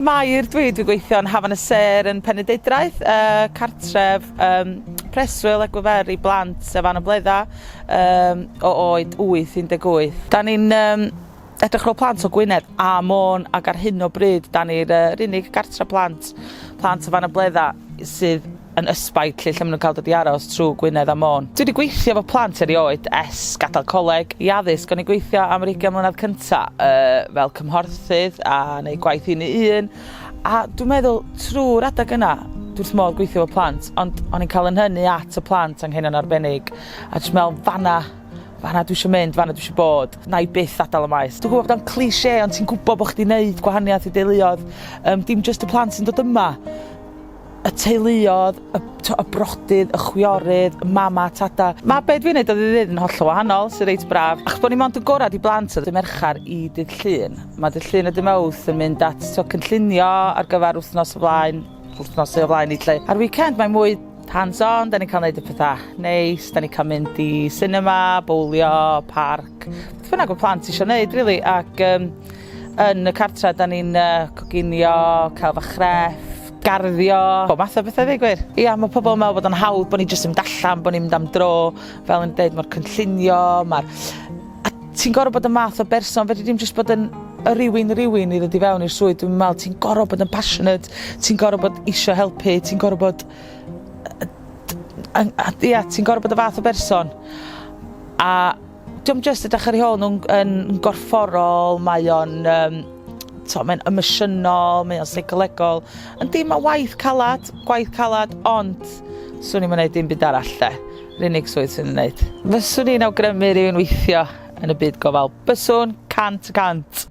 Mair dwi, dwi'n gweithio yn Hafan y Sêr yn Penrhyndeudraeth, uh, cartref um, preswyl a gwyfer i blant sef anabledda um, o oed 8 18. Da ni'n um, edrych ar ôl plant o Gwynedd a Môn ac ar hyn o bryd da ni'r uh, unig gartre plant, plant efo anabledda sydd yn ysbaid 'lly lle ma' nw'n ca'l dod i aros trw Gwynedd a Môn. Dwi 'di gweithio efo plant erioed ers gadal coleg i addysg o'n i'n gweithio am yr ugian mlynedd cynta yy fel cymhorthydd a neud gwaith un i un a dwi'n meddwl trw'r adag yna dwi wrth modd gweithio efo plant ond o'n i'n ca'l 'yn nhynnu at y plant anghenion arbennig a jyst me'wl fan 'na fan 'na dwi isio mynd fan 'na dwi isio bod. 'Na i byth adael y maes. Dwi'n gwybod bod o'n cliché ond ti'n gwybod bo' chdi neud gwahaniaeth i deuluodd yym dim jyst y plant sy'n dod yma y teuluodd, y t'o' y brodyr, y chwiorydd, y mama a tada. Ma' be' dwi'n neud o ddydd i ddydd yn hollol wahanol, sy reit braf. Achos bo' ni mond yn gorad i blant ar dy' Merchar i dydd Llun. Ma' dydd Llun a dy' Mawrth yn mynd at t'o' cynllunio ar gyfar wthnos o flaen, wthnos sy o flaen ni 'lly. Ar weekend mae mwy hands on, 'dan ni'n ca'l neud y petha neis, 'dan ni'n ca'l mynd i cinema, bowlio, parc, beth bynnag ma' plant isio neud rili ac yym Yn y cartre 'dan ni'n yy coginio, celf a chrefft, garddio, bob math o betha ddeu gwir. Ia ma' pobol yn me'wl bod o'n hawdd bo' ni jyst yn mynd allan bo' ni'n mynd am dro, fel o'n i'n deud ma'r cynllunio ma'r a ti'n gor'o' bod y math o berson fedri di'm jyst bod yn y rywun rywun i ddod i fewn i'r swydd dwi'm yn me'wl ti'n gor'o' bod yn passionate ti'n gor'o' bod isio helpu ti'n gor'o' bod yy a ia ti'n gor'o' bod y fath o berson a Dio'm jyst edrych ar eu hôl nhw'n yn gorfforol, mae o'n yym t'o' mae'n emosiynol, mae o'n seicolegol. Yndi ma' waith calad, gwaith calad, ond swn i'm yn neud dim byd arall 'de. Yr unig swydd swn i'n neud. Fyswn i'n awgrymu rywun weithio yn y byd gofal. Byswn, 100 y cant.